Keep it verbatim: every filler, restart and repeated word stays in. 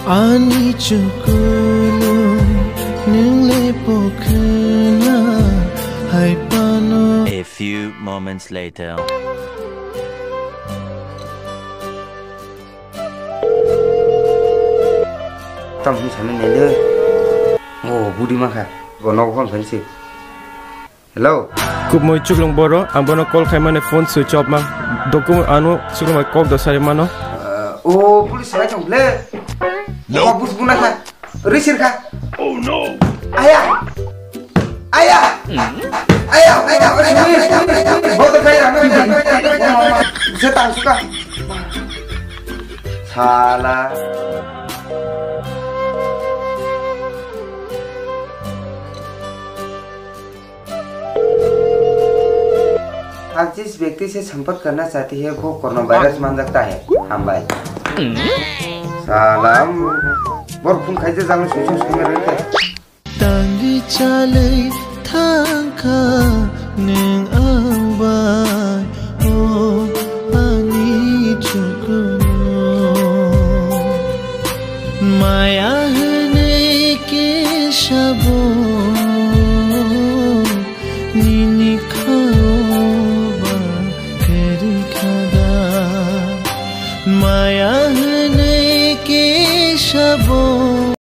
Ani chukulu nungle pokhna hai pano. A few moments later. Tam hwn sani nele. O budi makha. Go nogo phone phensi. Hello. Kubmui chuklung boro, ang bono call khaimani phone switch off mang. Dokum ano chuklung bai kok da sari mano. Uh, o police lai tong ble. No. Bus buna kha. Risir kha. Oh no. Aya. Aya. Aya, aya, aya, aya, aya, aya. Bodo khai ra. Se tang suka. Sala. आप जिस व्यक्ति से संपर्क करना चाहते हैं वो corona virus मान सकता है। हम भाई। Salam. Bor phone khai je jang sui sui sui mere ke. Tangwi chalwi thangkha nwng ang bai, o ani chukunu. Maya hwnwi kisa bo